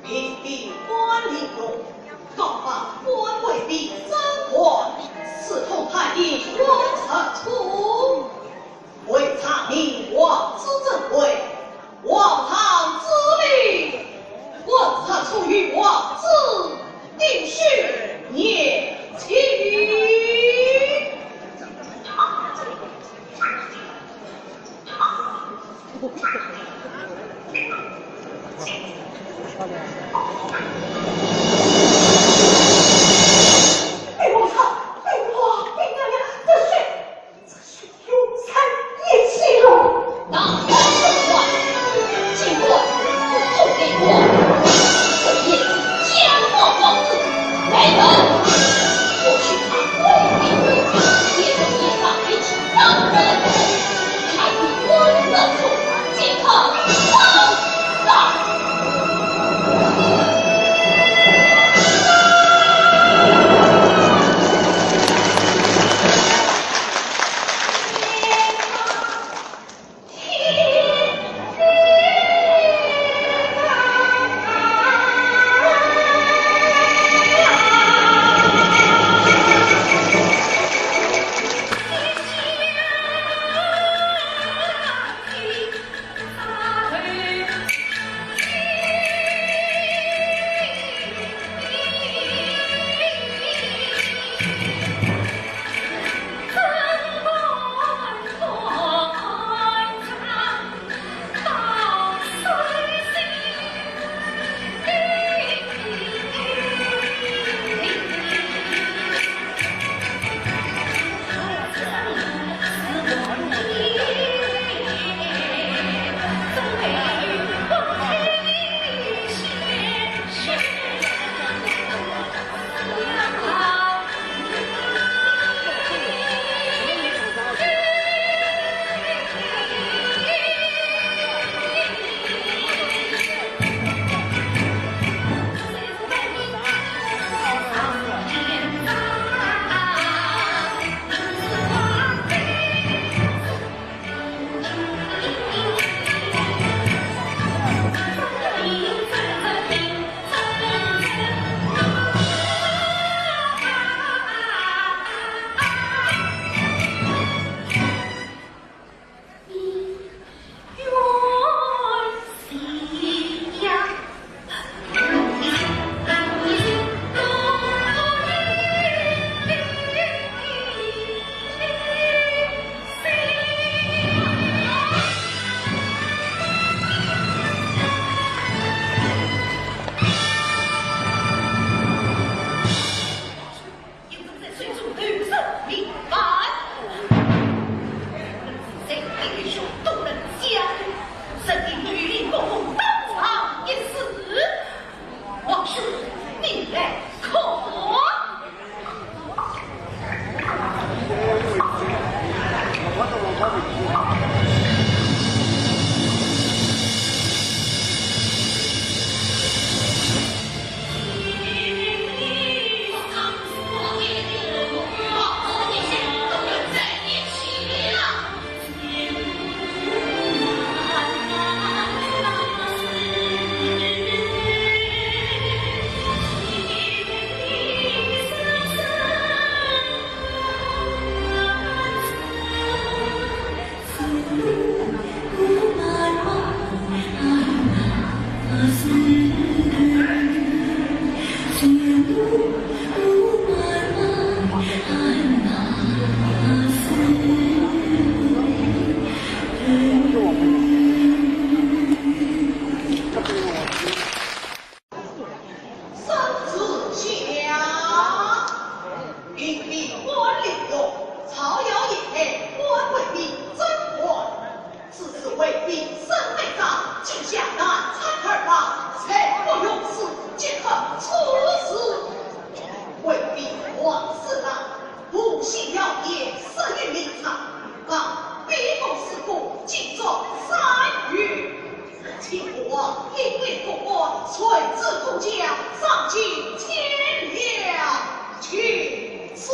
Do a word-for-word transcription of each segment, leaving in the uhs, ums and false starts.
平定官离乱，告发官贵的贪官，私通太医王石初，为查明王子珍贵，王上之命，王石初与王子丁兄年亲。哎，我操！哎，我，哎呀呀，这水，这水有深一尺哟！大胆狗官，竟敢私通太医，这也是家法王子，来人！我去查官的，也是一上一起当真。子顾家，丧尽天良，去死。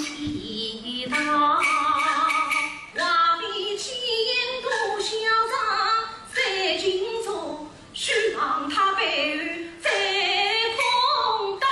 一道，画眉间都笑着，在镜中，须让他被再碰到。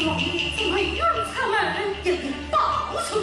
怎么样才能给你报仇？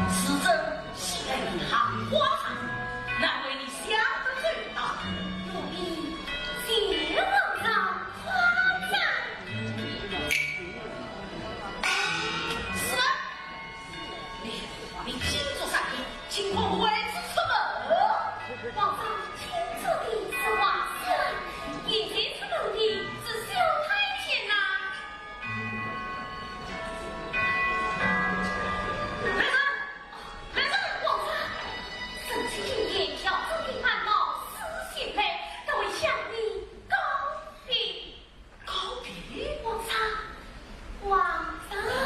是真，是爱你好花上，难为你想得周到。奴婢谢皇上夸赞。是啊，你，你今朝上殿，情况何以出门？皇上，今朝的是话事，现在出门的是小太监呐。来人！ 来人！皇上，臣妾今夜调整的汗毛，梳洗一番，特为向你告别。告别？皇上，皇上啊！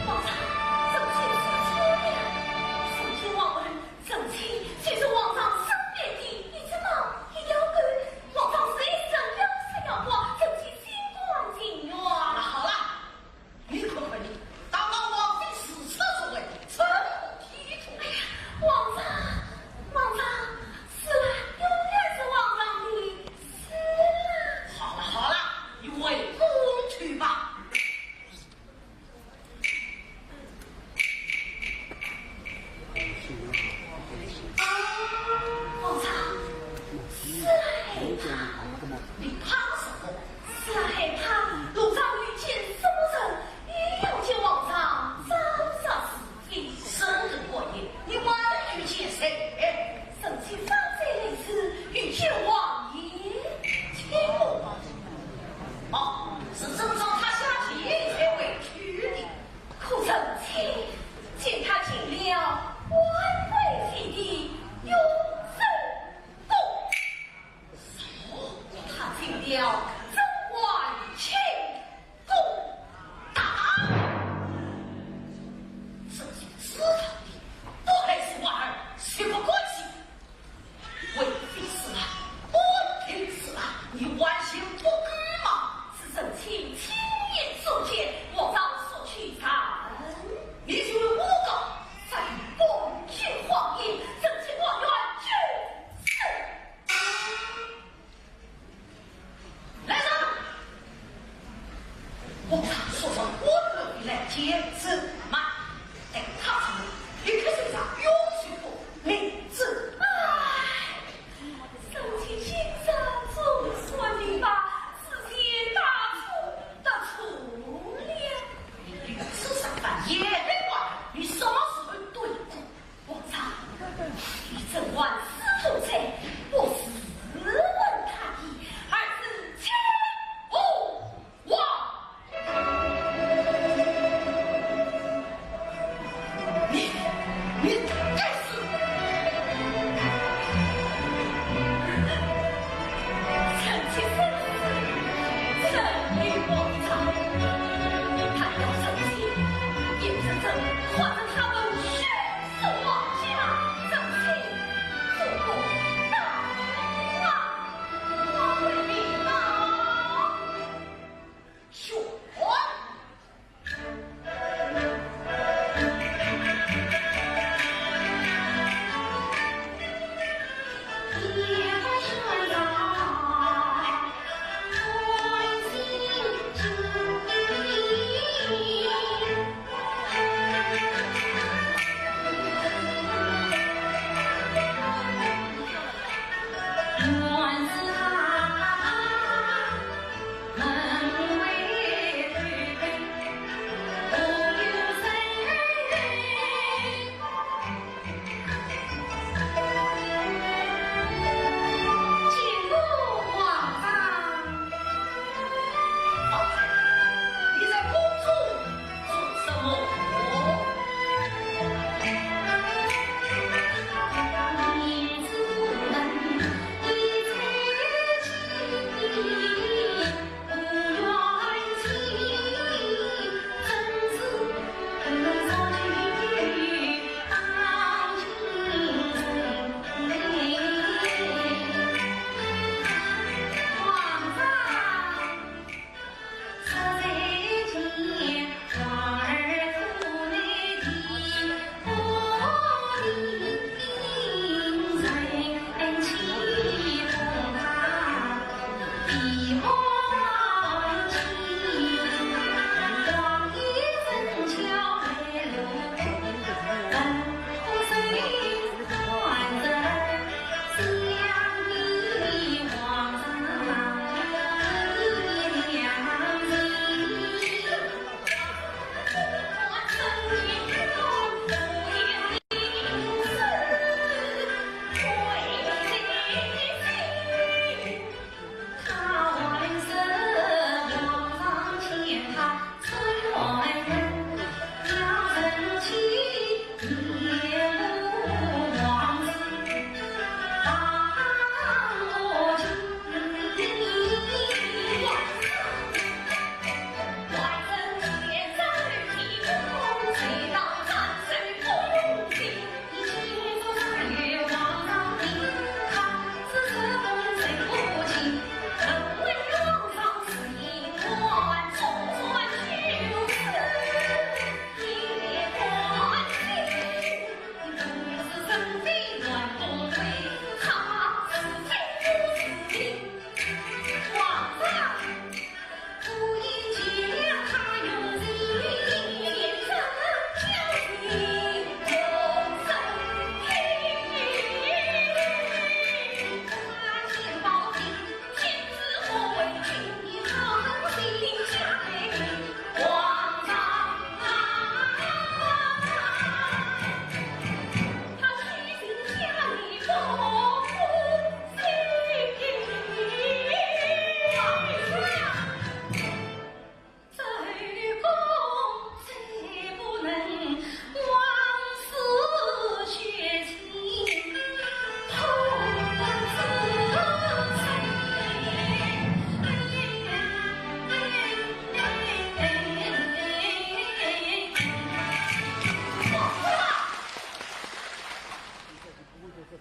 皇上，臣妾失错了。臣妾枉问，臣妾就是皇上身边的一只猫，一条狗。皇上是神，要杀要剐，臣妾心甘情愿。好了，好了，你看看你，堂堂王妃如此作为，成何体统？哎呀，皇上，皇上，是啦，永远是皇上的事啦。好了好了，你回宫去吧。啊，皇上，是啦，害怕。你怕什么？是啦，害怕路上遇见什么人，也要叫皇上招惹是非。生日过夜，你还能遇见谁？臣妾方才来时遇见王爷。请问，哦，是正朝他下去才回去的。可臣妾见他进了万贵妃的永寿宫。哦，他进了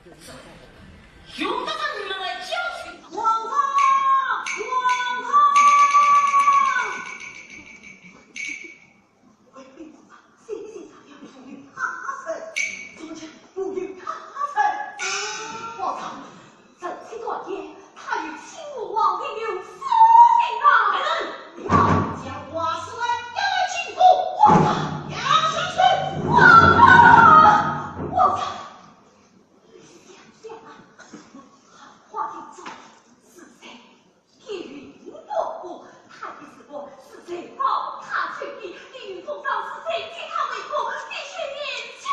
用得着你们来教训我？王上，王上！回禀皇上，先前上表不与他人，中间不与他人。皇上，臣妾断言，他与清河王定有私情啊！来人，将华世兰押来进宫。皇上，押下去。皇上，皇上！ 想想啊，好花亭中是谁？给予你伯父，他的时候是谁抱他去的？李云峰上是谁接他回宫？李雪年前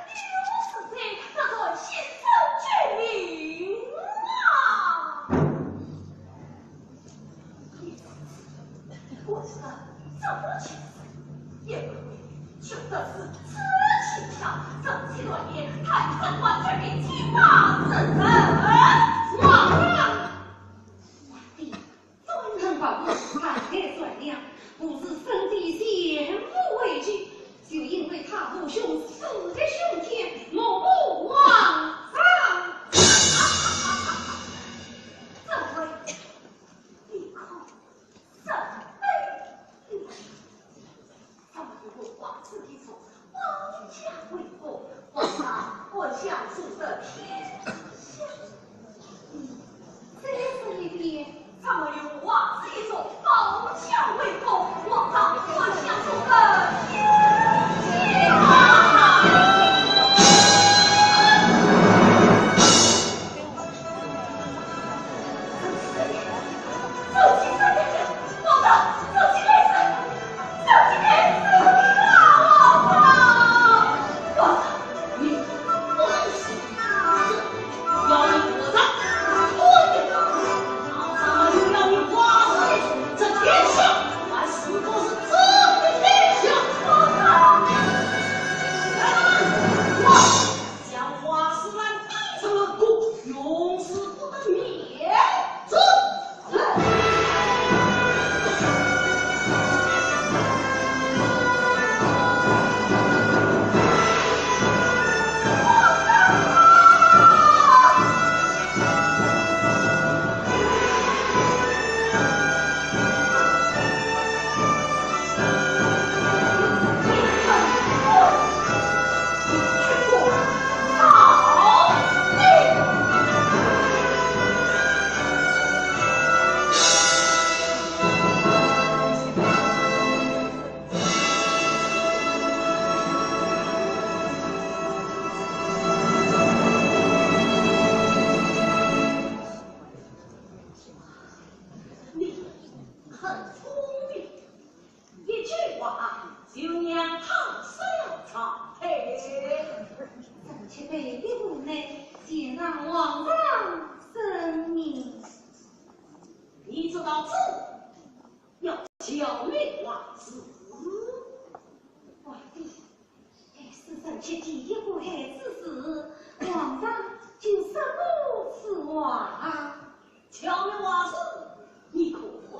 又是谁？那段先生救命啊！我说，这个情形也不会 就得是此情况，臣妾断言，他与贞观全凭其他之人。皇上！皇帝专横跋扈，太太善良，不知身边贤妇为妻，就因为他父兄死的凶天，目无王上。这位 你可真悲凉。咱们有个王子的主，王家为国，皇上，我想说这天下。你再说一遍。咱们有个王子的主，王家为国，皇上，我想说这天下。 将华世兰逼出冷宫，永世不得见面。是。你很聪明，一句话就让他上朝。嘿，臣妾被逼无奈，前上皇上圣明。你知道这要巧妙王子。皇帝， 哎，是臣妾第一个孩子时，皇上就说过此话。巧妙王子，你可欢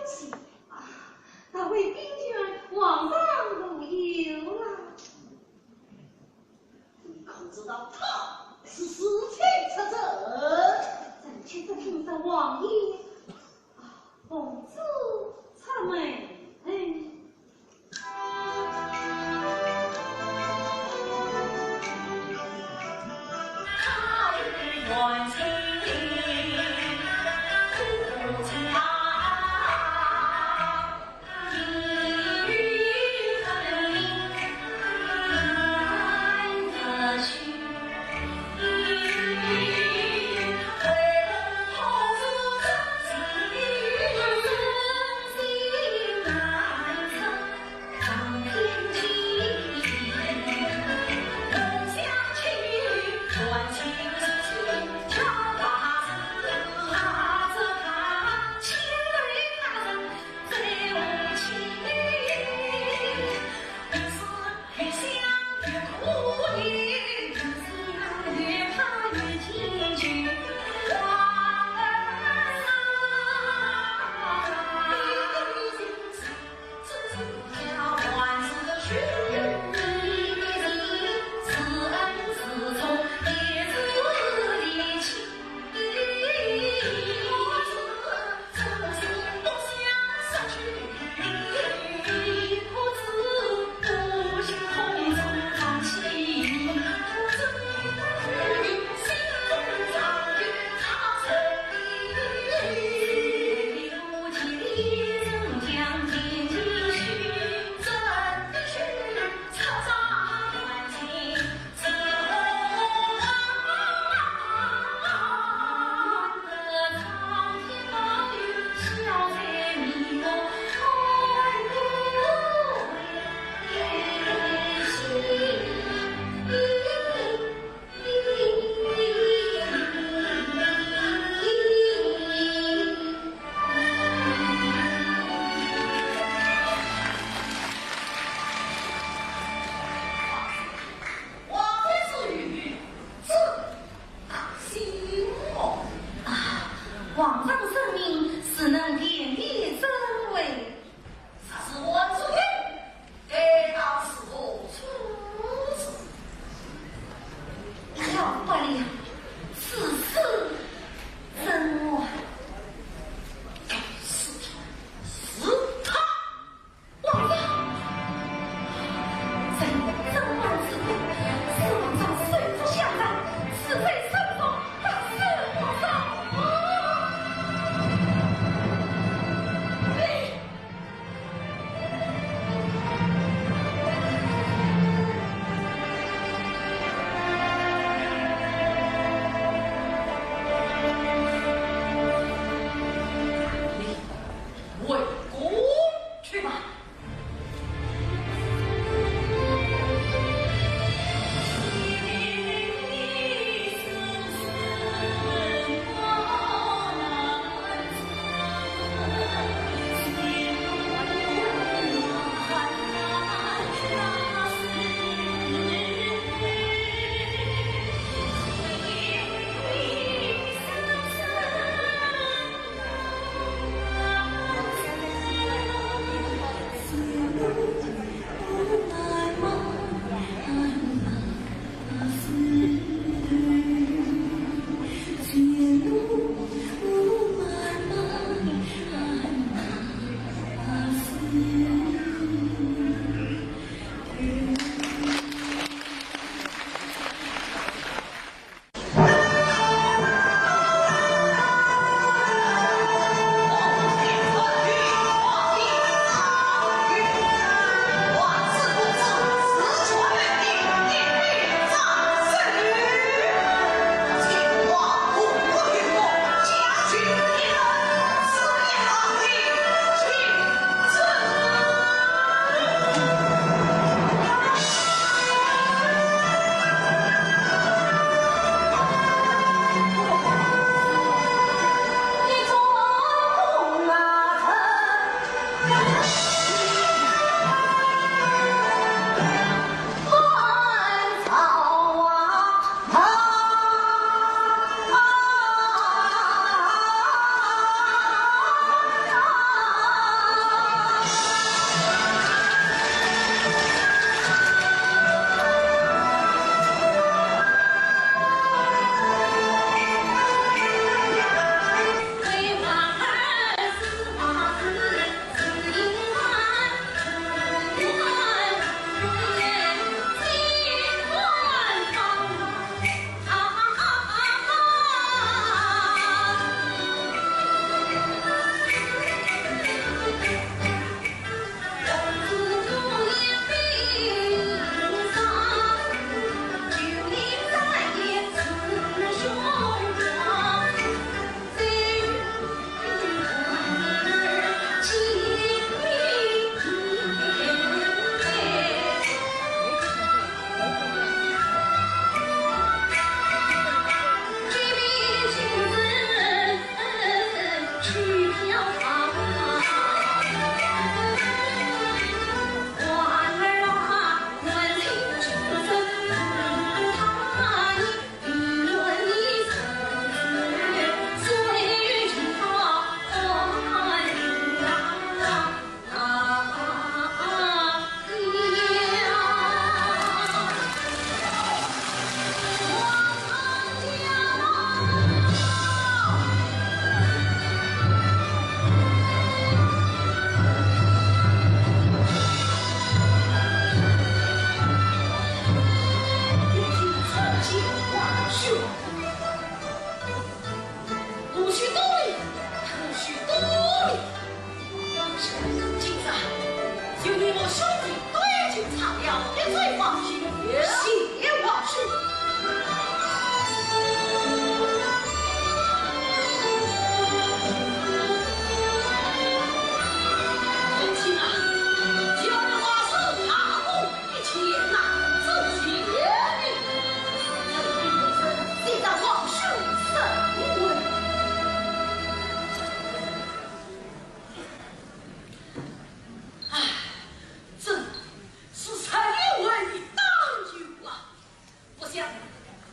喜？啊，那位兵权皇上都有了。你可知道他是四千出征？臣妾只听说王爷 奉旨出门。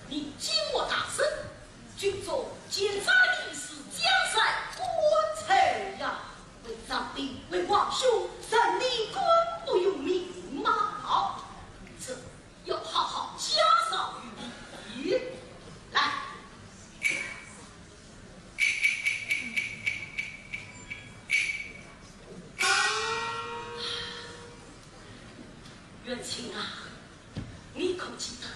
你听我大声，军中奸贼，你是江山官贼呀！为长辈，为皇兄，任你官不用命吗？好，这要好好加赏于你。来，元清啊，你可记得，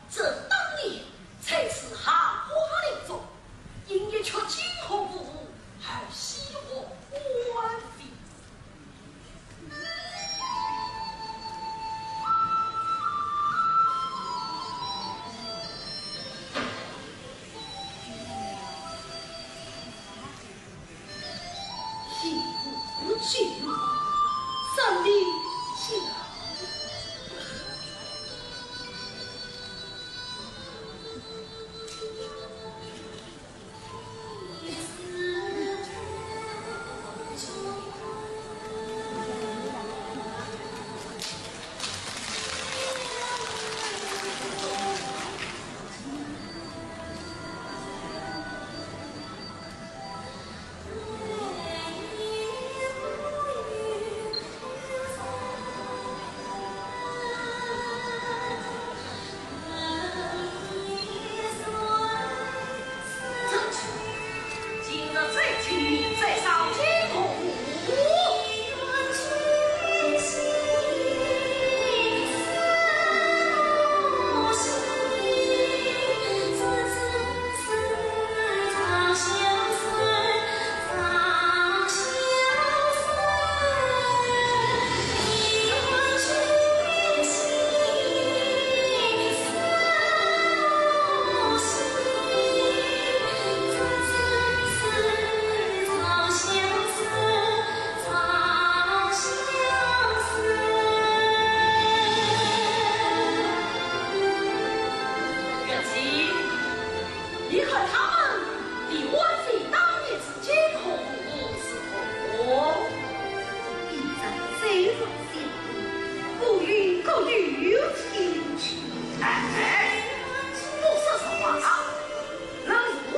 这当年才是含花令中，因一曲《金河五》而喜获官位。你看他们的官位当年是金河五是何物？比在谁上相比，不云各有千秋。哎，不说实话，人物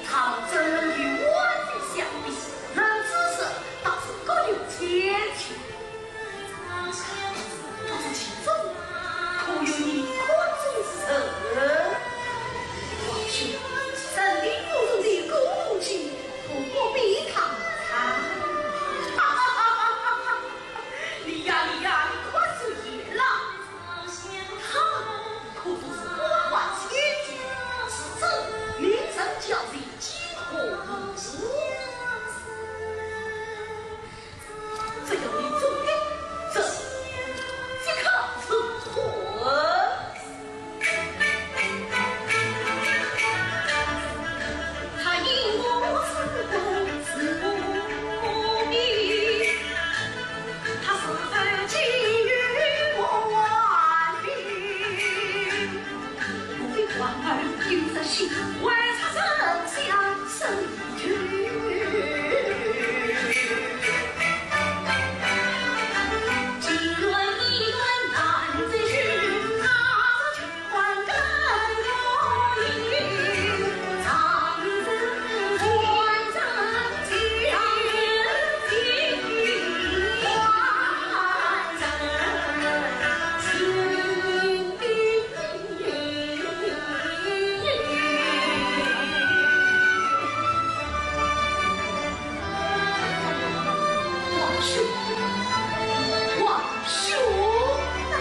他们怎能与官位相比？人之事倒是各有千秋。 不知其中可有你看中之人？或许，人定不如你个母亲，可不必他猜。你呀，你呀，你看错眼了。他们可都是官宦千金，是真名声交际，几何无数。 只要你做的，这即可成婚。他因我是公子无名，他是否给予我安定？ 我的皇儿有着喜，为他生下身孕。既然你断难之事，那就还更有理。常人还政情，还政情。 皇兄，皇兄啊！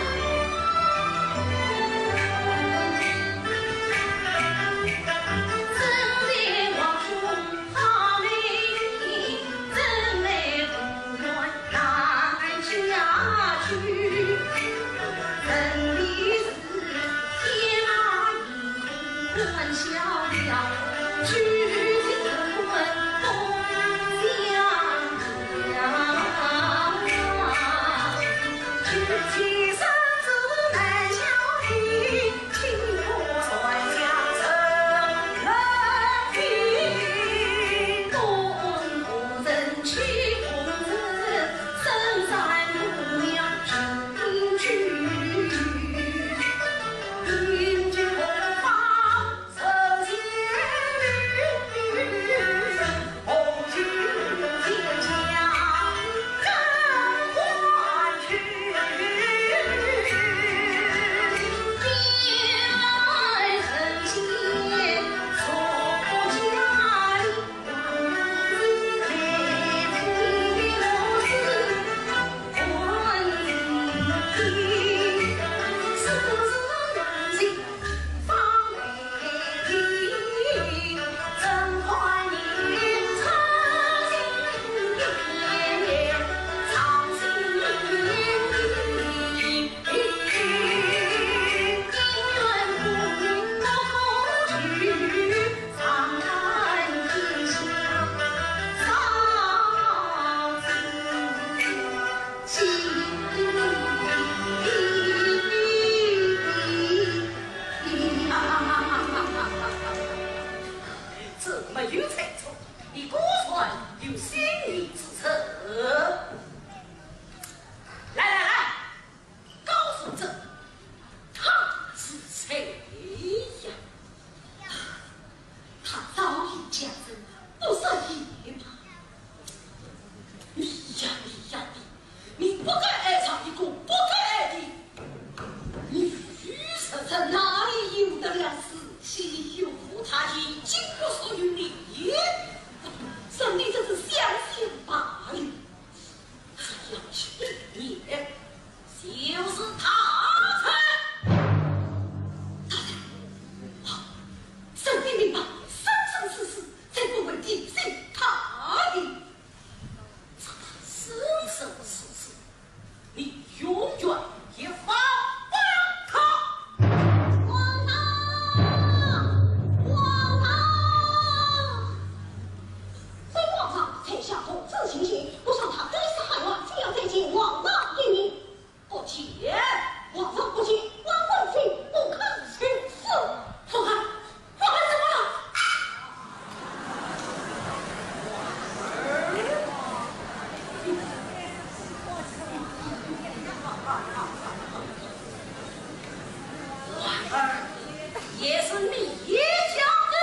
是你也讲的？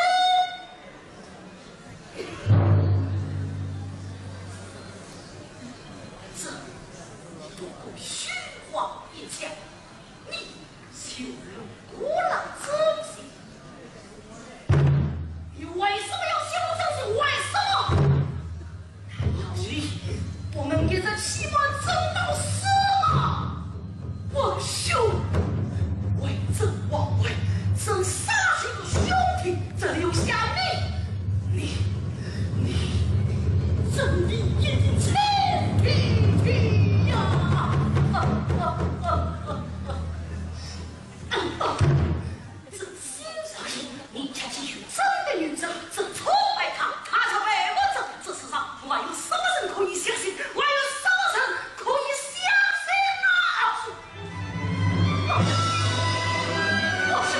这不过虚话一讲，你就露骨了真心。你为什么要写我真心？为什么？ 我们一直期盼争到死吗？王兄，为争王位，争杀兄弟，只留下你，你，你，真的一定chết đi đi呀！这新上任，你看起去真的有这，这臭白糖，他才白不这，这世上还有什么人可以相信？还有什么人可以相信啊？王兄，王兄。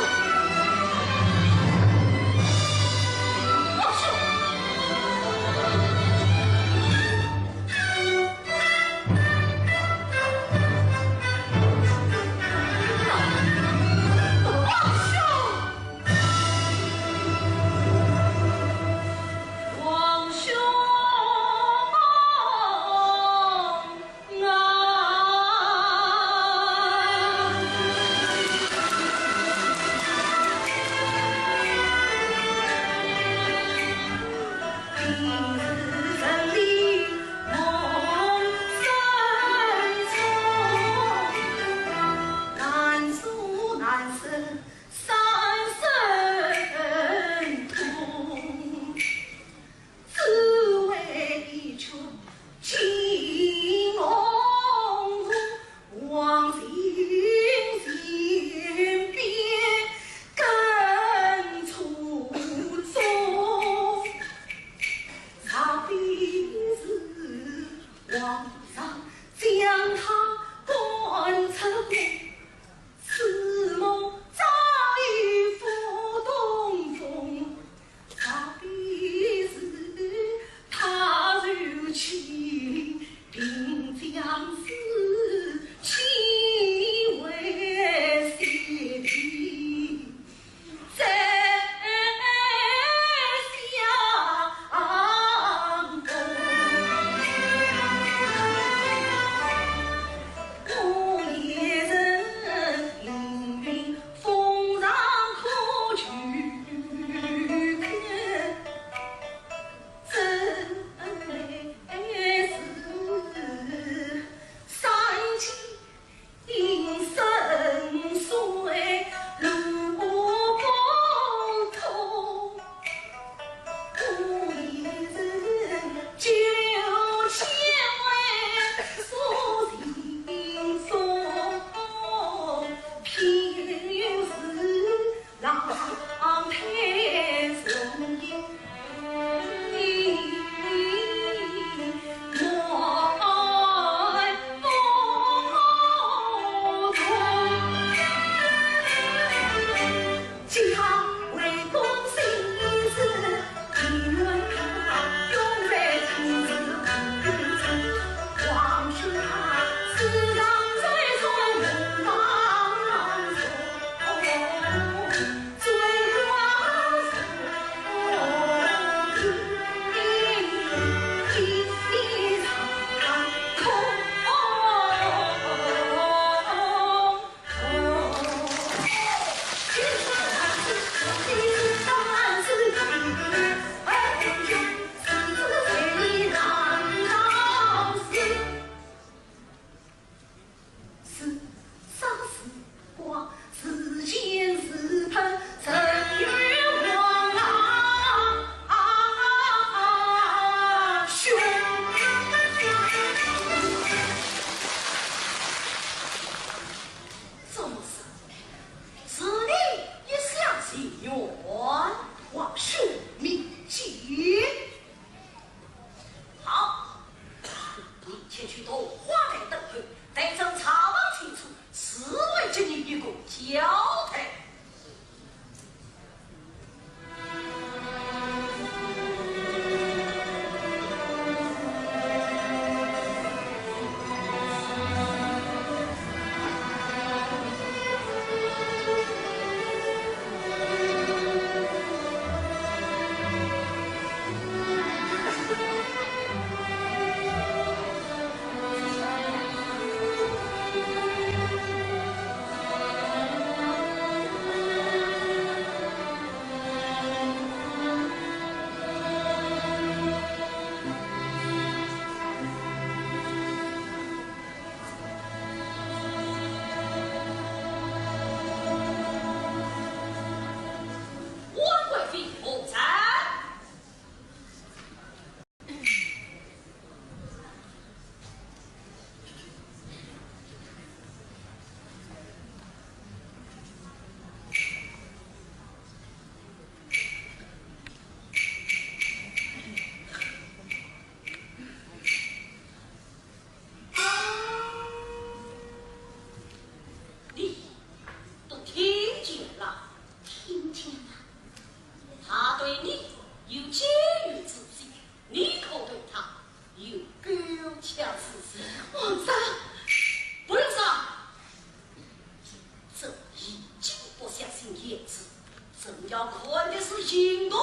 要看的是行动。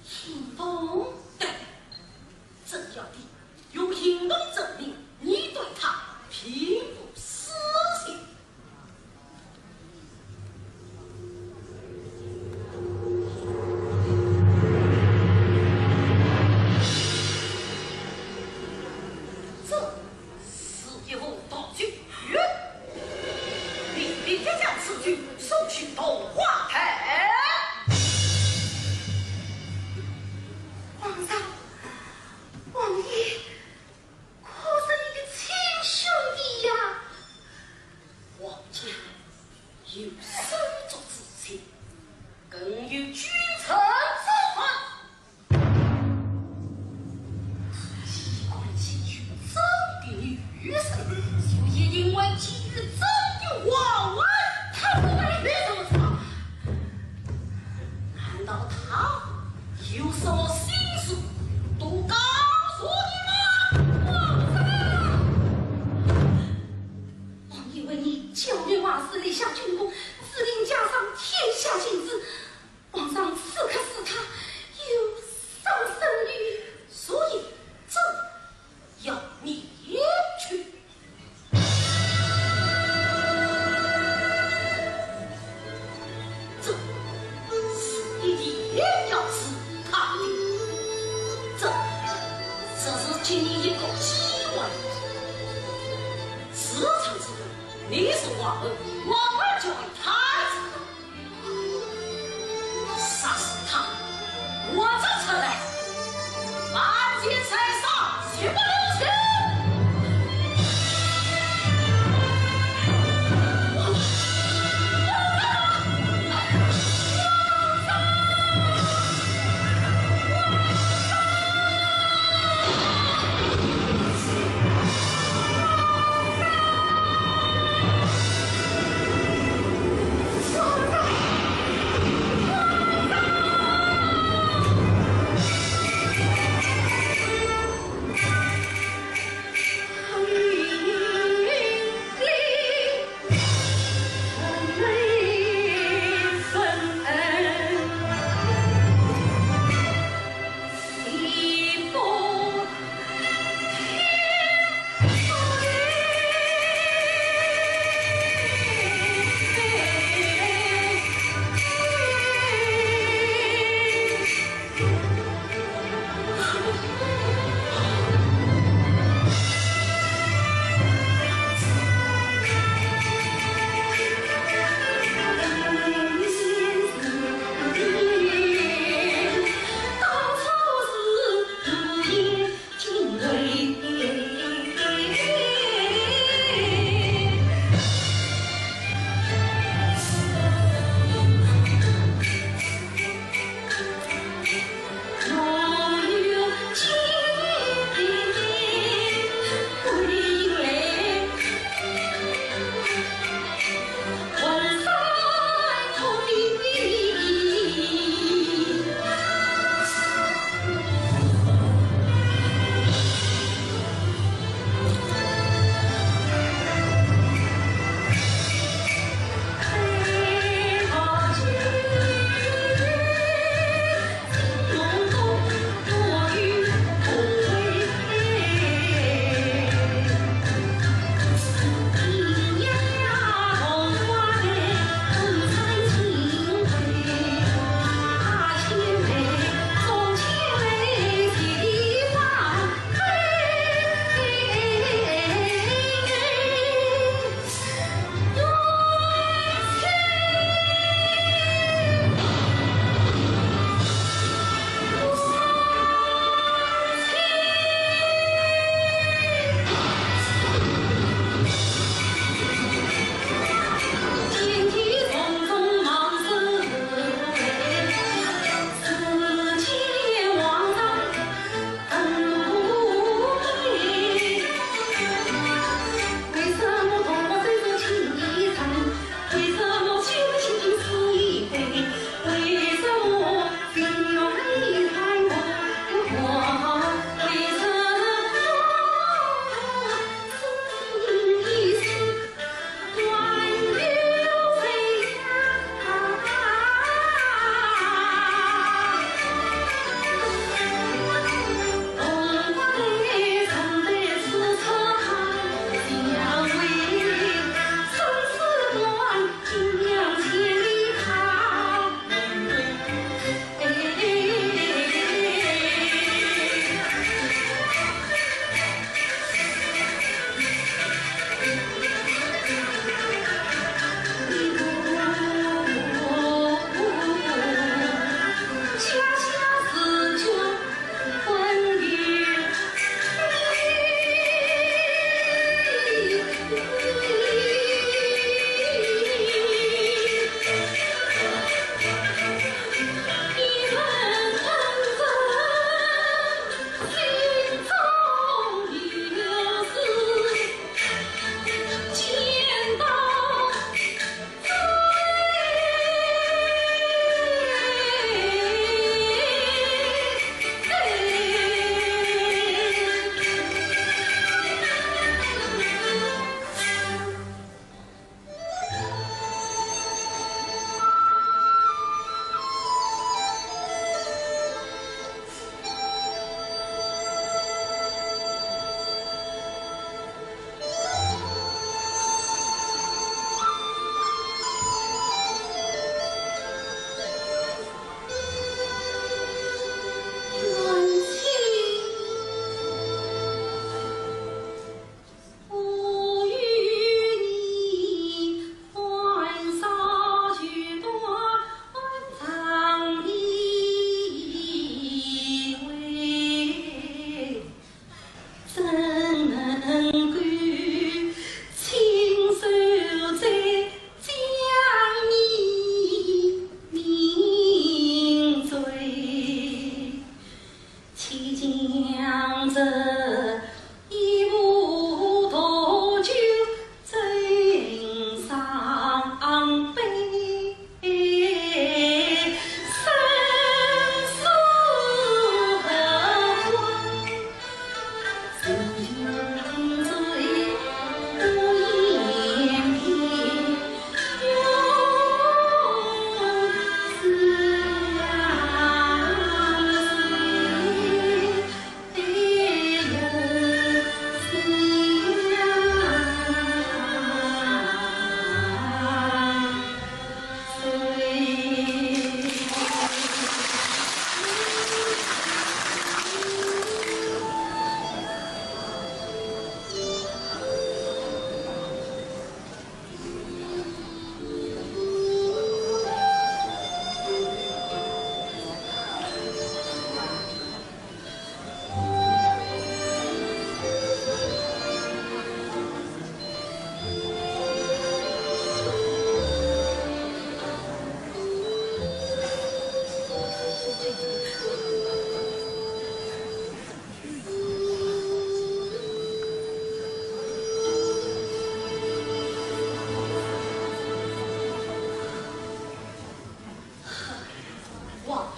行动？对，朕要你用行动证明你对他并不死心。 这是一幅道具，你必须将此具送去桐花台。皇上，王爷可是你的亲兄弟呀。皇家有手足之情，更有君臣之法。 他既然寄予朕的女人，就一定会寄予朕的皇位。他不会。你怎么知道？难道他有什么心事都告诉你吗？皇上！王爷为你剿灭王室，立下军功，治理家上，天下兴治。 皇上赐给他有生身孕，所以朕要你去。这是一定要治他的。朕只是给你一个机会，事成之后，你是皇后，皇儿就会太子。 杀死他，活着出来，万箭穿心，绝不留情。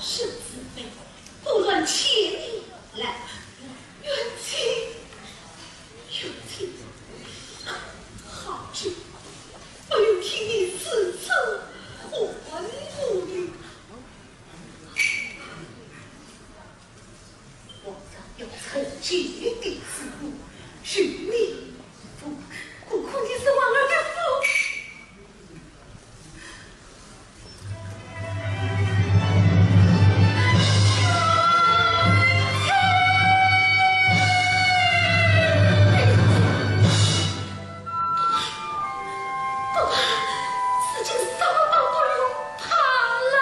生死非，不论千里来，冤情，冤情，好久没有听你此次欢呼了。我要用自己的死路与你 何况你是王二的父。不怕，事情什么都不用怕了。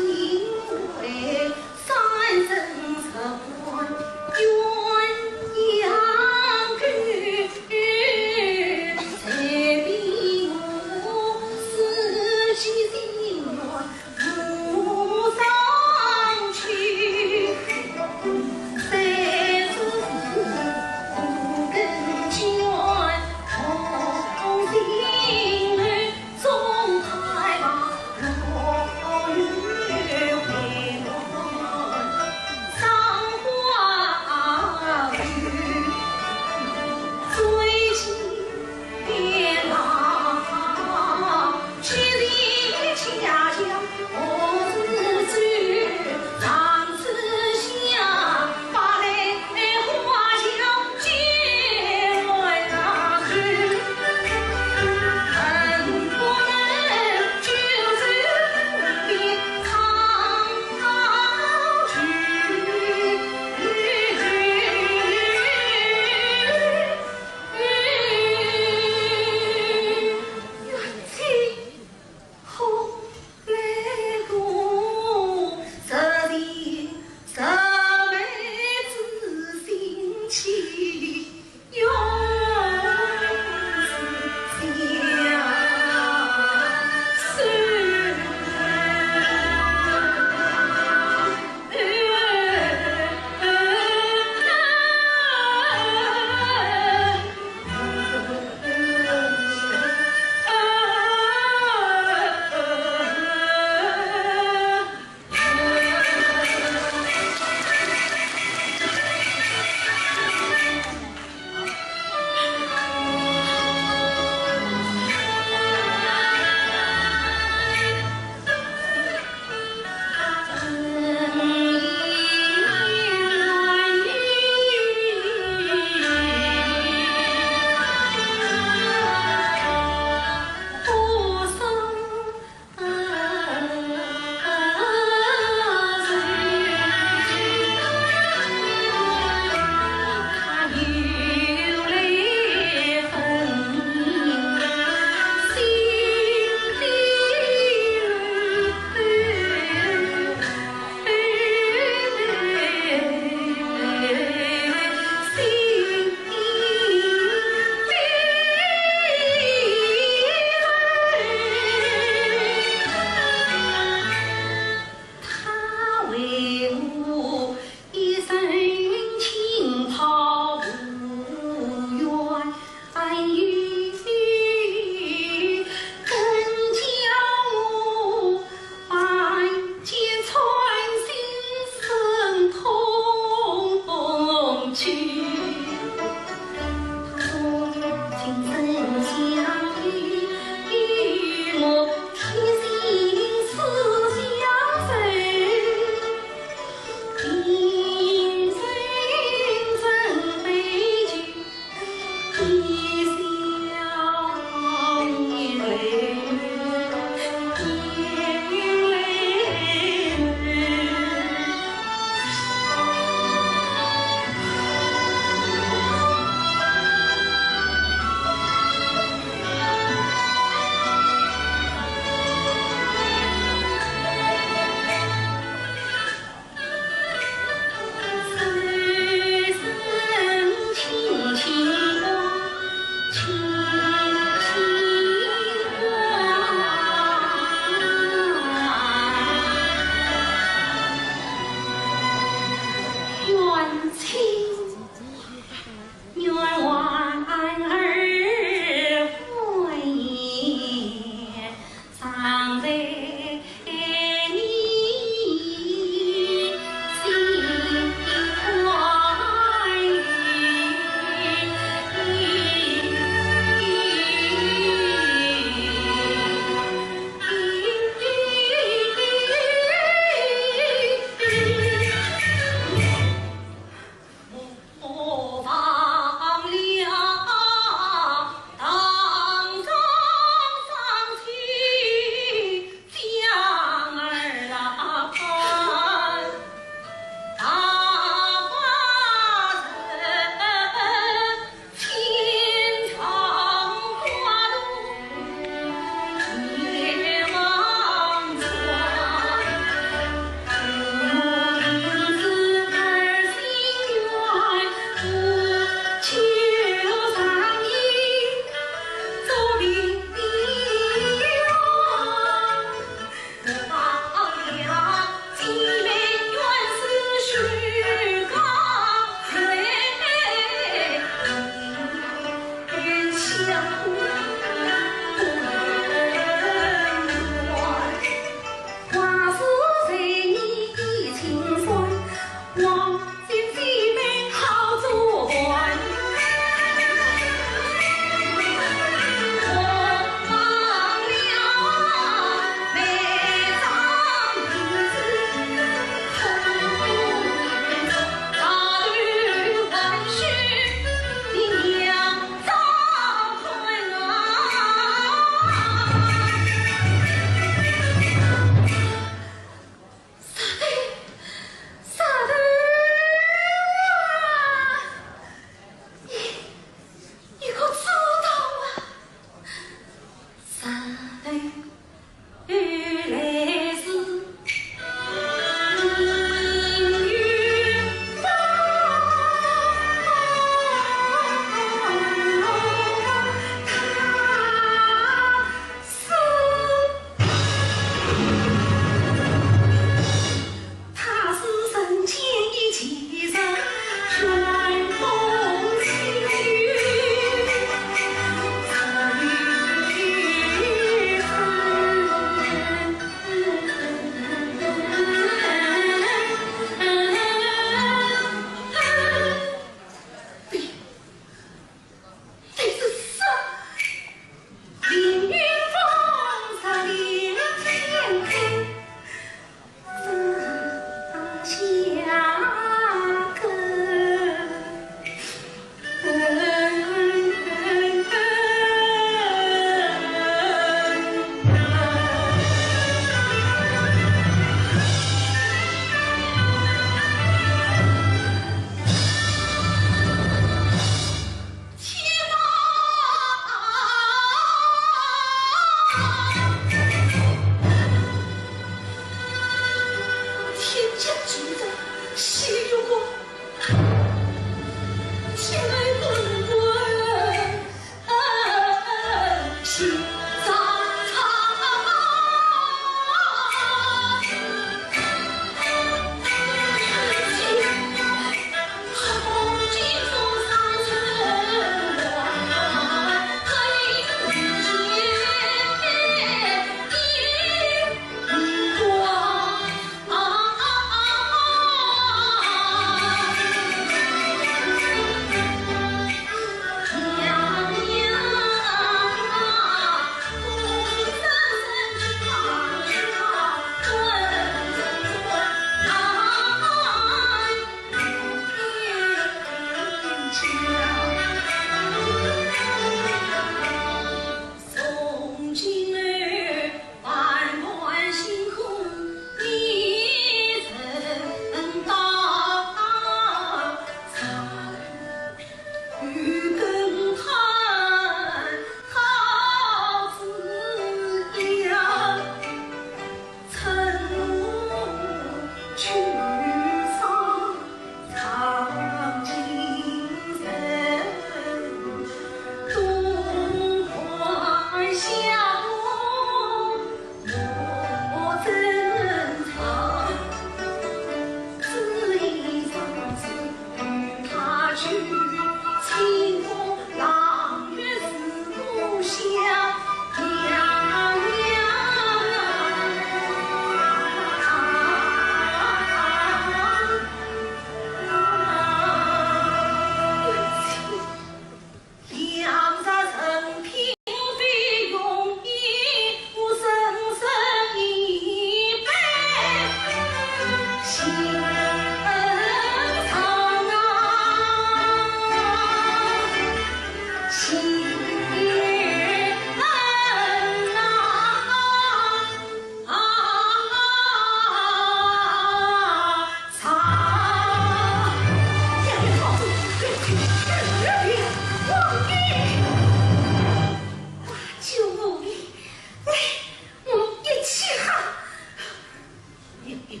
娘娘，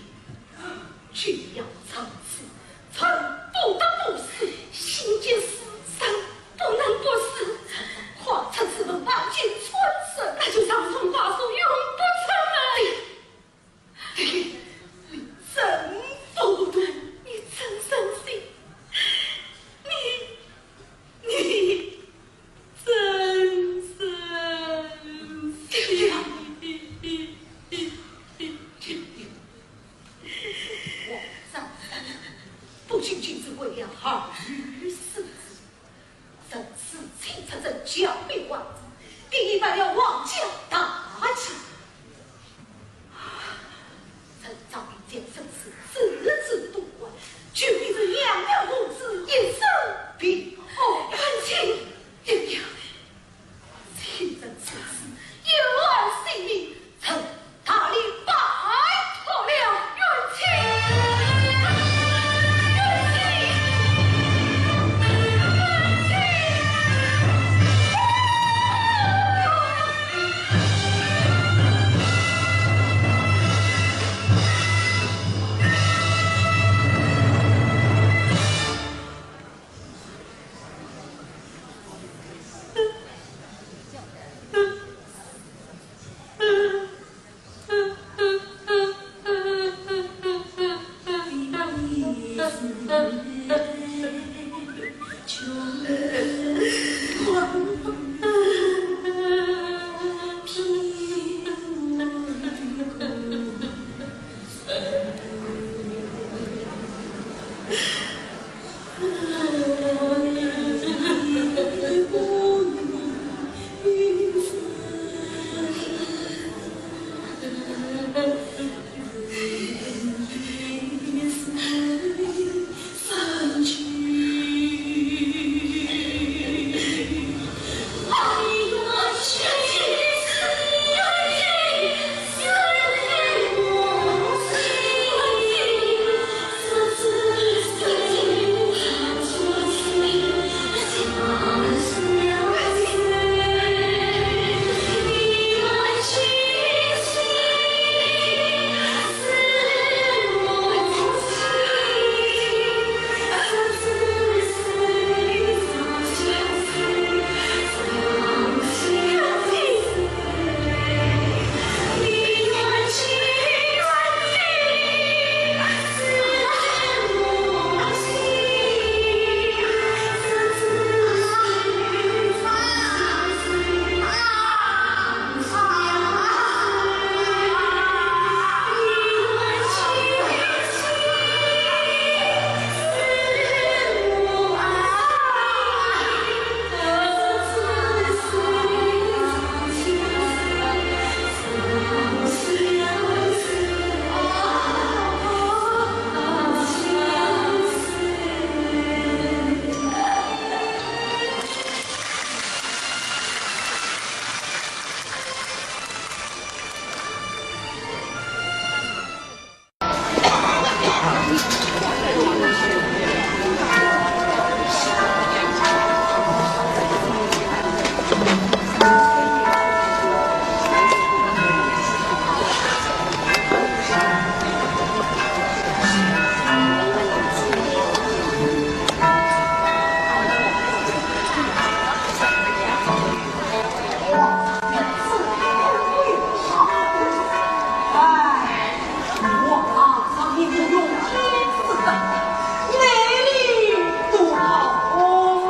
君要在此，臣不得不死。心既死，人不能不死。快出此门，抱剑穿身。那就长痛挂锁，永不出门。你真糊涂！你真伤心！你，你 真生气。皇上，不仅仅是为了儿子死，臣是请出人剿灭外賊，第一败了皇家大计。 臣早已将身世置之度外，求你这娘娘护持，一生平安。冤亲，娘娘，请人处死，有安性命，臣大礼拜托了。冤亲，冤亲，冤亲。哎，我啊，上面有用心思的，美丽多好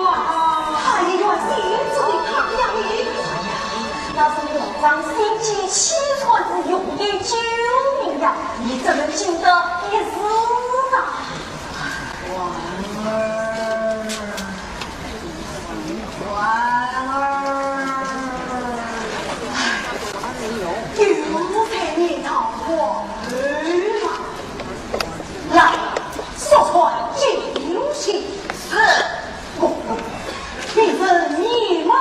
啊！哎呀，心中的太阳，要是有张心机，西川是永远救命呀，你怎么经得一时啊？ 婉儿，婉儿，有才你到我来，来，说穿金玉是，我，你是你吗？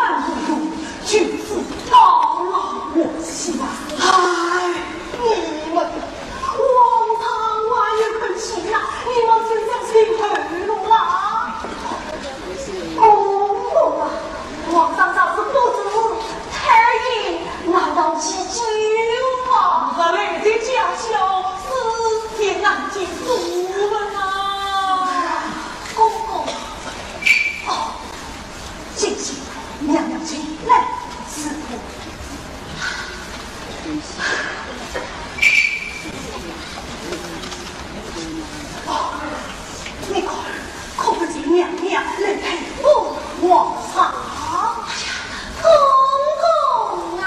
娘娘请，来，师父。哦，你看，可不见娘娘来陪我皇上。哎呀，公公啊！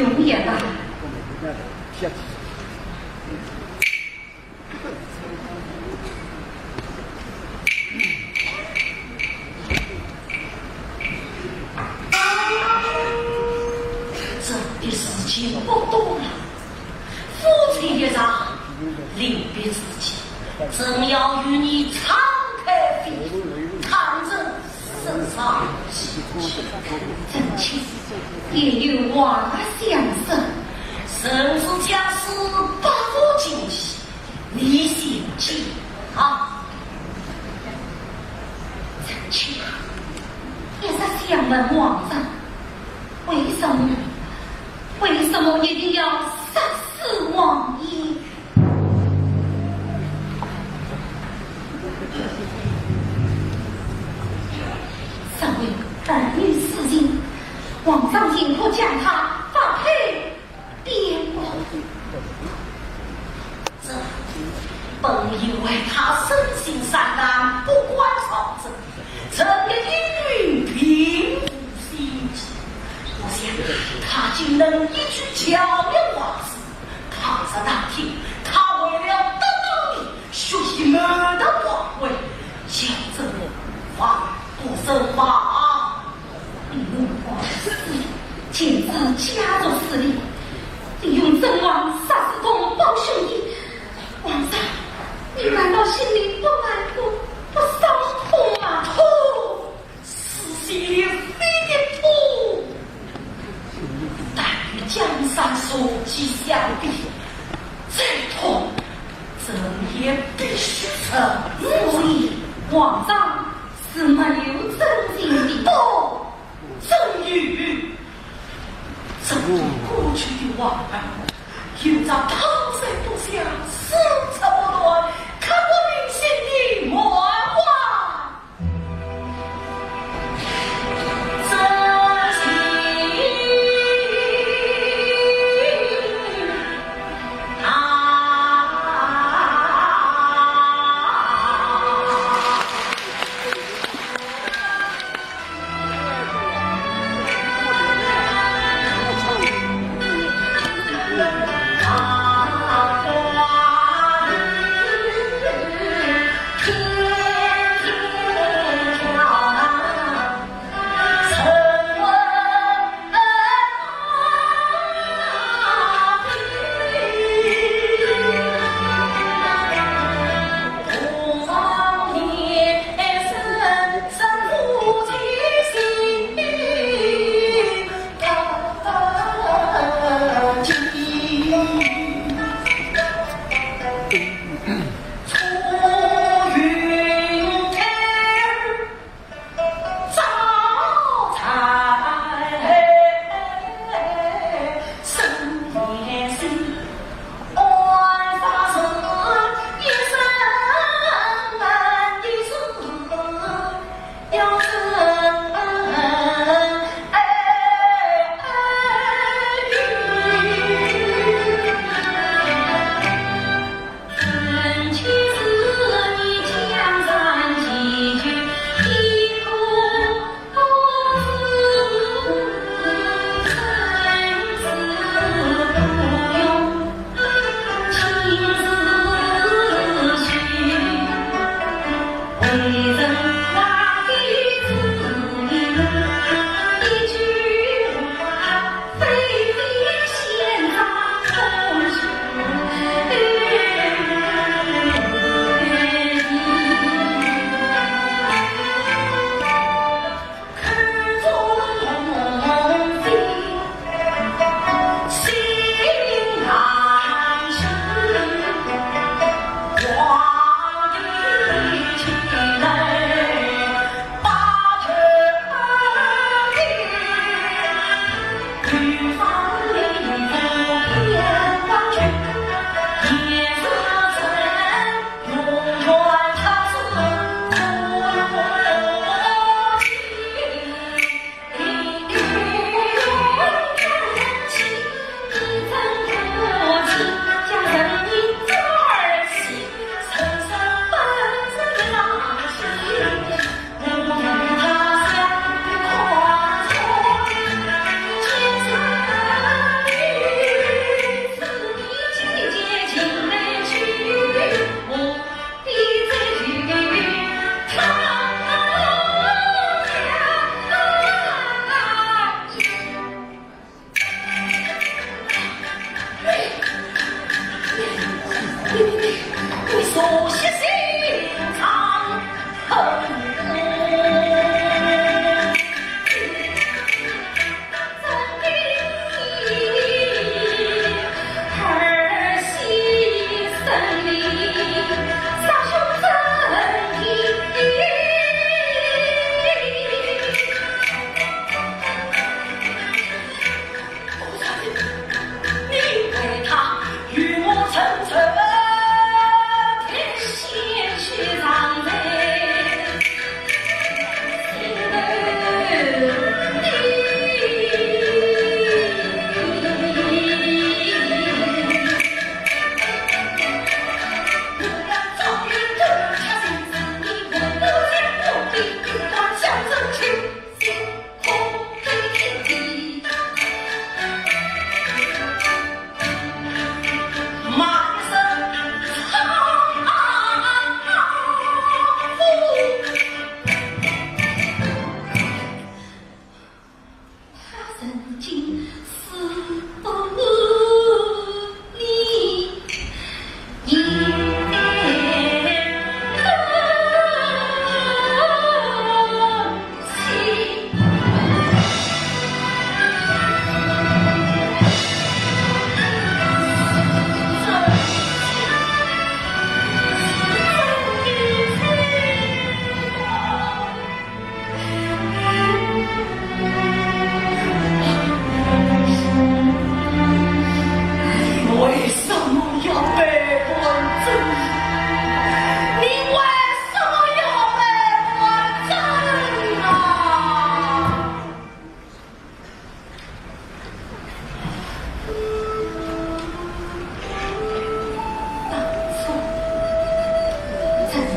容颜吧。这一事情不多了，夫妻一场，临别之际，正要与你敞开心胸，坦诚 身上真情，也有话相说。人之将死，不如尽兴，你先去啊。真情，一直想问皇上，为什么，为什么一定要杀死王爷？ 身为儿女私情，皇上尽可将她发配边疆。这，本以为她生性善良，不管朝政，成了一女并无心计。我想，她竟能一举剿灭王室， 倘若那天，她为了得到你血洗满堂的光辉，要怎么防不胜防？你弄光势力，建立家族势力，利用尊王杀子同胞兄弟。皇上，你难道心里不难过、不伤痛吗？痛！ 是心里非的痛，但与江山社稷相比，再痛，朕也必须承受。所以皇上是没有真情的。不，朕有。朕对过去的往事，有着汤山不下，死者不断，刻骨铭心的忘怀。 真情啊！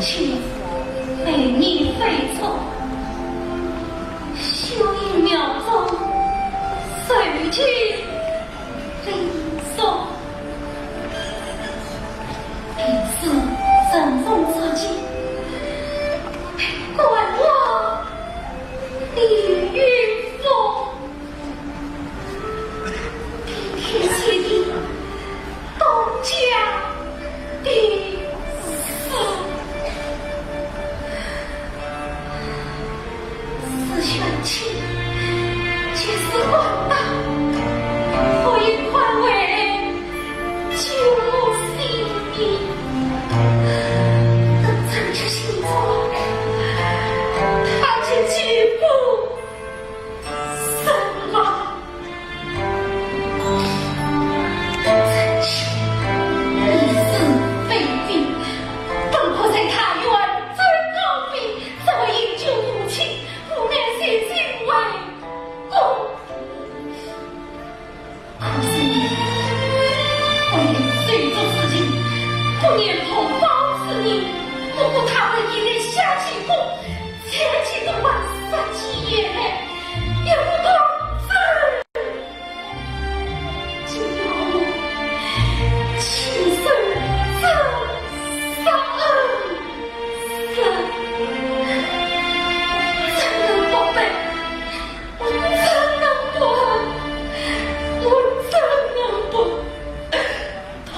情，美丽非错，秀英庙中，受尽凌辱。平时人中之间，被关了李云峰。 平平息息，东家的事。思想起，皆是荒唐，我已宽慰旧心意。等真觉醒过，他就举步 身亡。真是一世非非，本可在他院争高飞，怎会饮酒误情，无奈随酒为公。可是你，为了手足之情，不念同胞之命，不顾他人，一人下气功， 前去东望，三七也来，也不多嘴。今朝我亲手这杀恩人，怎能不悲？我怎能不恨？我怎能不痛？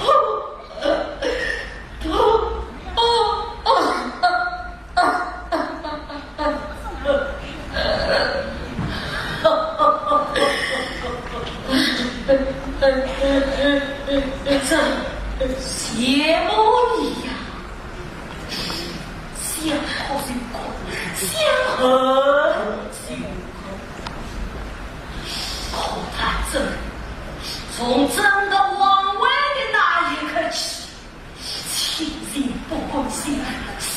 这谢慕你呀，想哭就哭，想恨就恨。可他这从争个王位的那一刻起， 亲情不关心，兄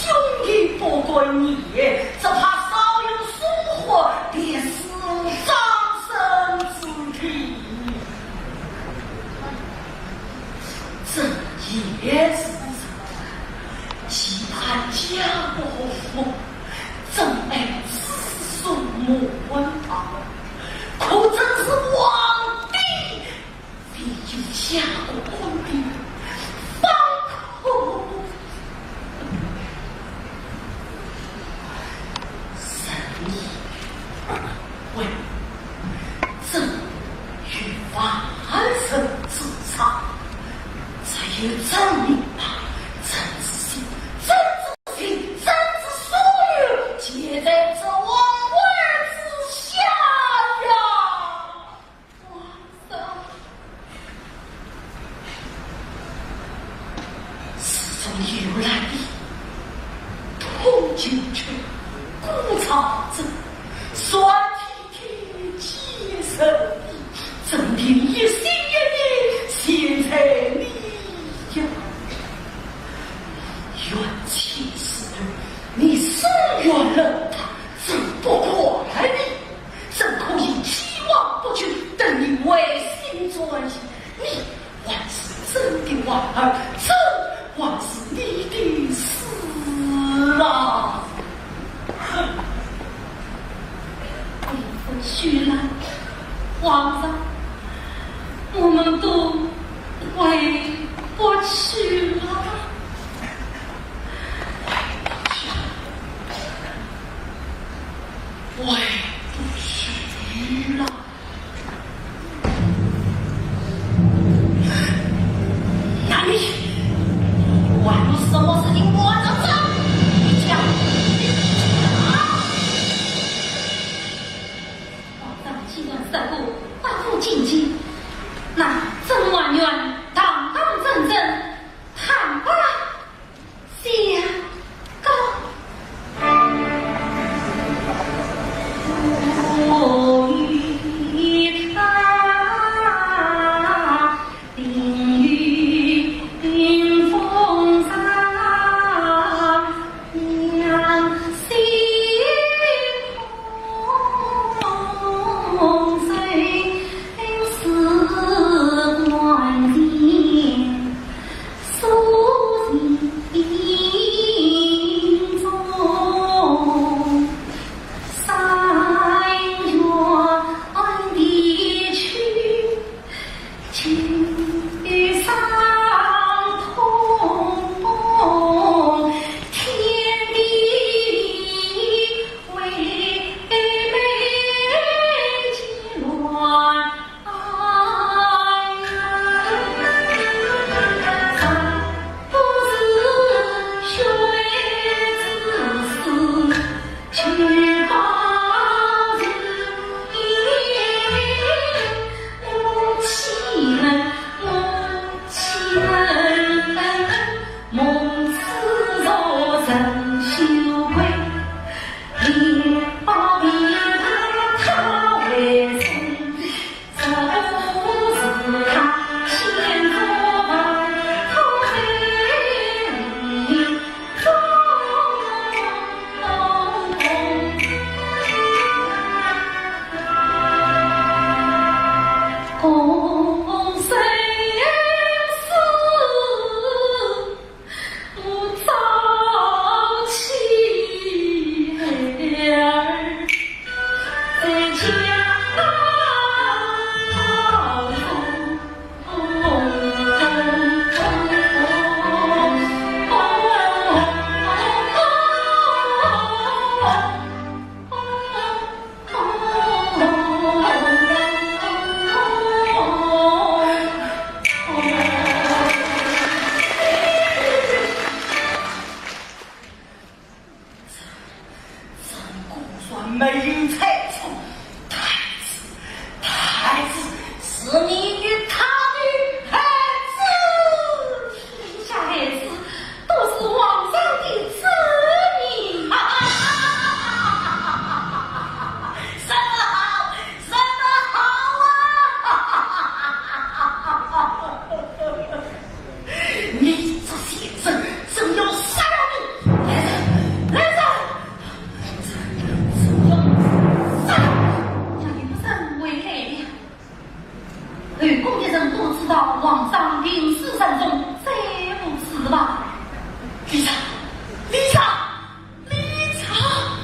弟不关义，只怕少有数活，便是长生之体。这也是人，期盼家国和睦，真爱子孙满堂，可真是皇帝 未有下过婚的方可生意，为这与万人之上，只有证明了真之心，真之心，真之所有，皆在这王位之下呀。 自从有了你，通九泉，顾长征，算天天皆是你，真定一心一意，全在你呀。冤情似水，你疏远了他，真不怪你。 怎可以既往不咎，等你回心转意？你还是朕的皇儿，朕还是你的师郎。哼！你不许来，皇上，我们都回不去了。 回不去了。那你还有什么事情瞒着朕？你讲，你讲啊！皇上既然说过，不负荆棘，那朕还愿堂堂正正，堂不知道皇上病死身中，再无此话。李察，李察，李察！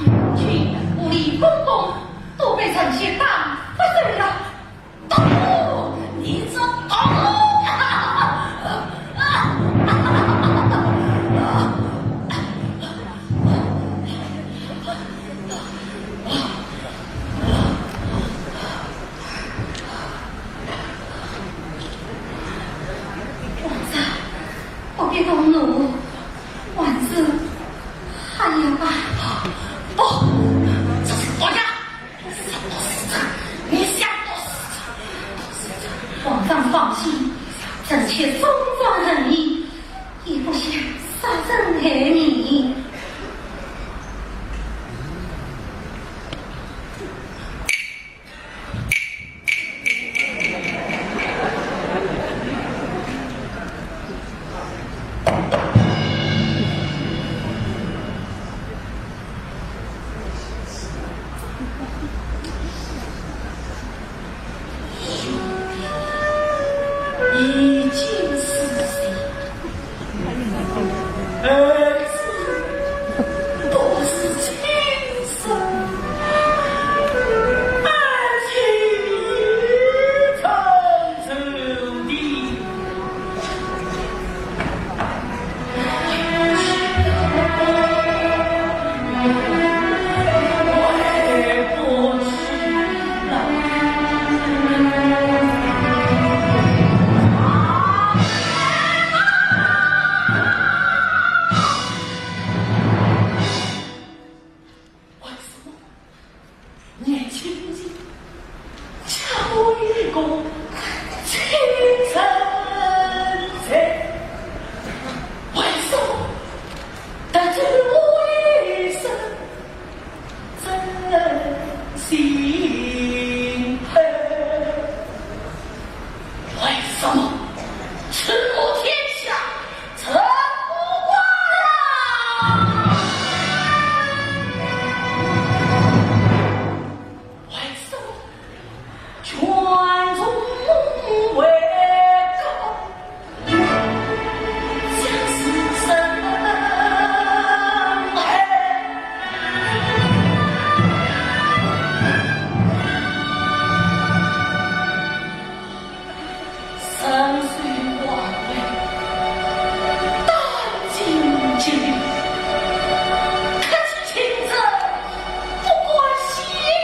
母亲，我的公公都被臣妾打发走了。 哦，你这……哦！皇上，不必动怒，还是……哎呀，不，这是不雅。 你想多事，皇上放心，臣妾忠肝义胆，也不想杀人害命。 已经死心，儿子不是亲生，儿子已成仇敌。 为什么年轻人家有一个亲人在？为什么得罪我一声真心恨？为什么吃我天下 这不管了。为什么全中为高，将士生恨？ 身受皇位，担惊受怕，可知情者不敢泄露。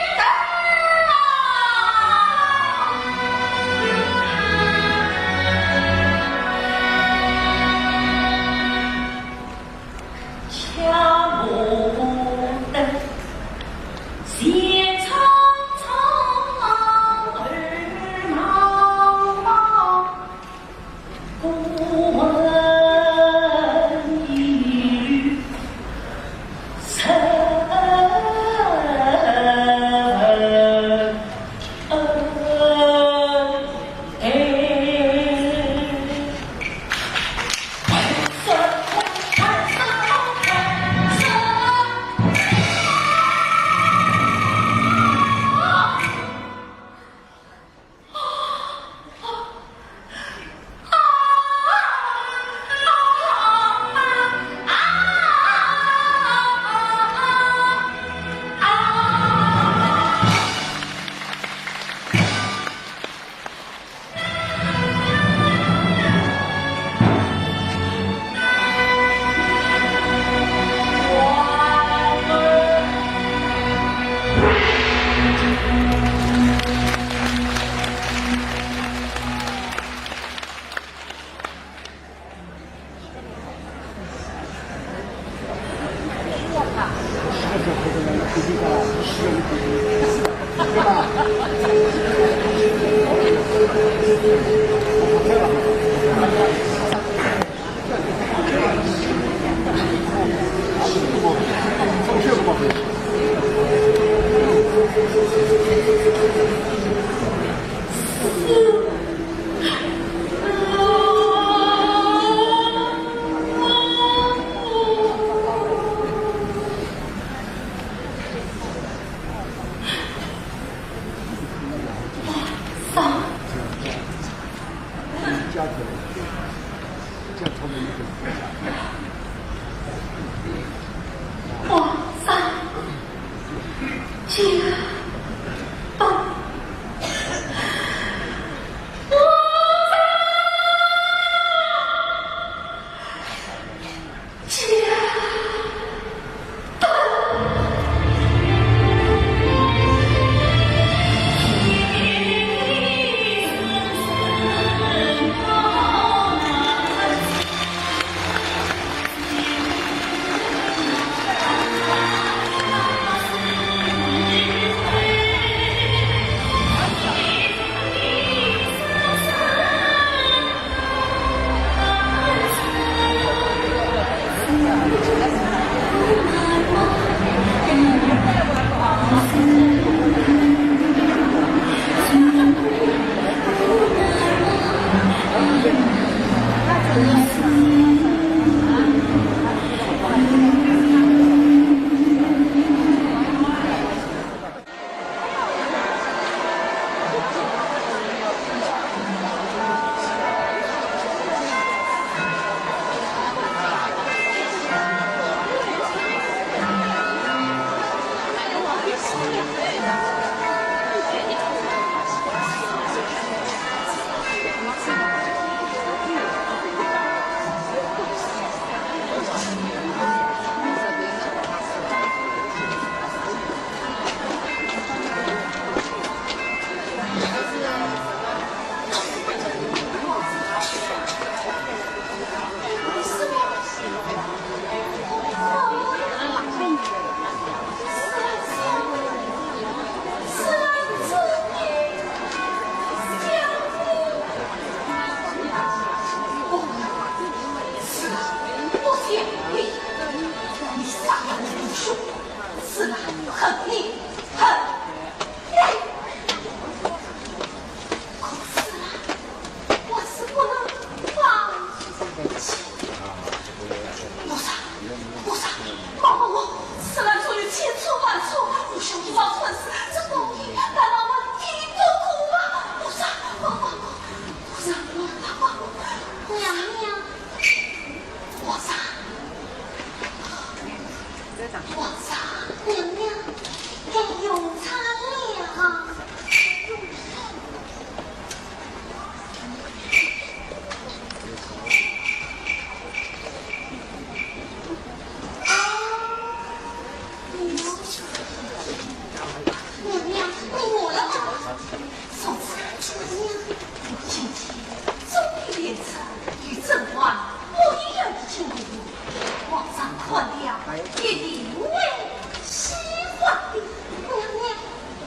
我三姐八，我三姐。我是不能放弃。菩萨，菩萨，帮帮我！此人出于千错万错，不孝一桩蠢事，这报应难道我抵不过吗？菩萨，帮帮我！菩萨，帮帮我！娘娘，菩萨，菩萨，娘娘，该用茶了。 娘娘，你饿了吗？嫂子，娘娘，今天终于练成与甄嬛不一样的经历了。皇上看了一定会喜欢的。娘娘，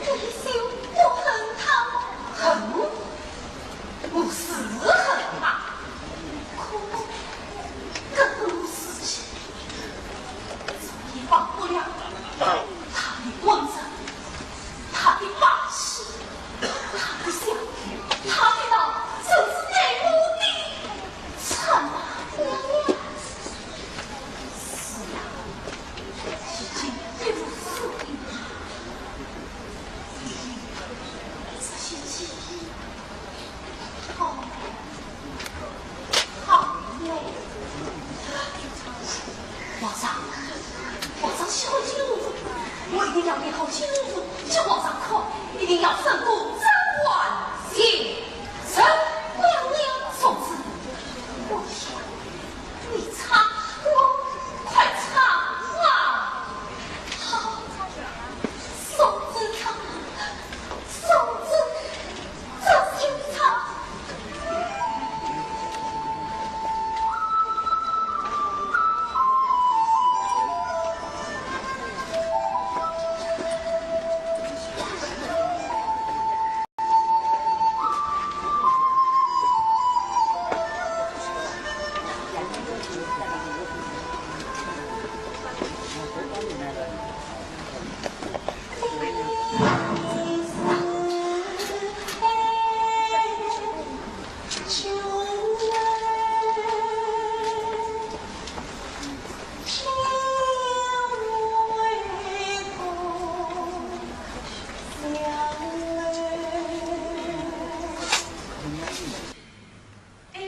你就不恨他吗？恨？ 我是恨他，可不，更不如自己。这也忘不了他的温柔，他的霸气，他的笑，他的闹，真是爱我的惨啊！是啊，已经一无所有。 这些记忆，好，好美。皇上，皇上喜欢金乌，我一定要变好金乌，给皇上看，一定要胜过甄嬛。是，是。娘娘。嫂子，我想 你唱，快唱啊！好，嫂子唱，嫂子，这就唱。哎，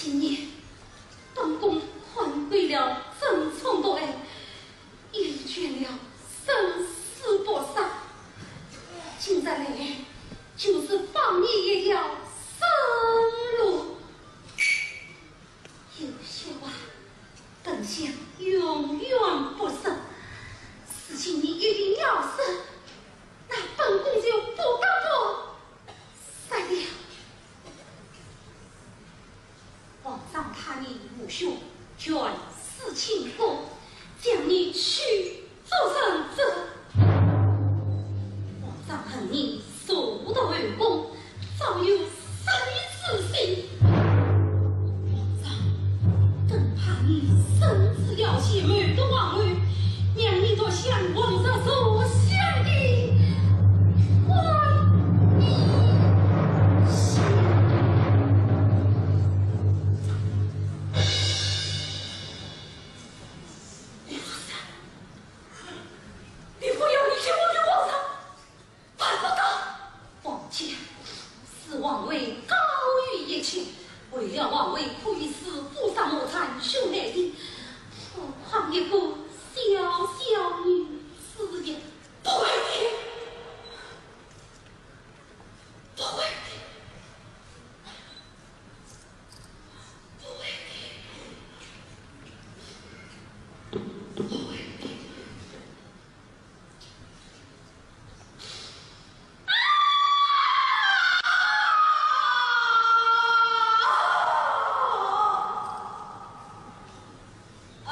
几年，本宫看归了争宠夺爱，厌倦了生死搏杀，今日来就是放你一条生路。有些话，本想永远不说，如今你一定要说，那本宫就不得不说了。皇上怕你无兄，卷诗清宫，将你许做人质。皇上恨你 入得后宫，早有杀你之心。皇上更怕你深知了邪，谋夺皇位，让你独享皇室所享的欢喜。你不要离开我的皇上！ 办不到。王家，此王位高于一切，为了王位可以使父杀母、残兄害弟，何况一个小小女子呀？不会的，不会的，不会的，不会的。 啊！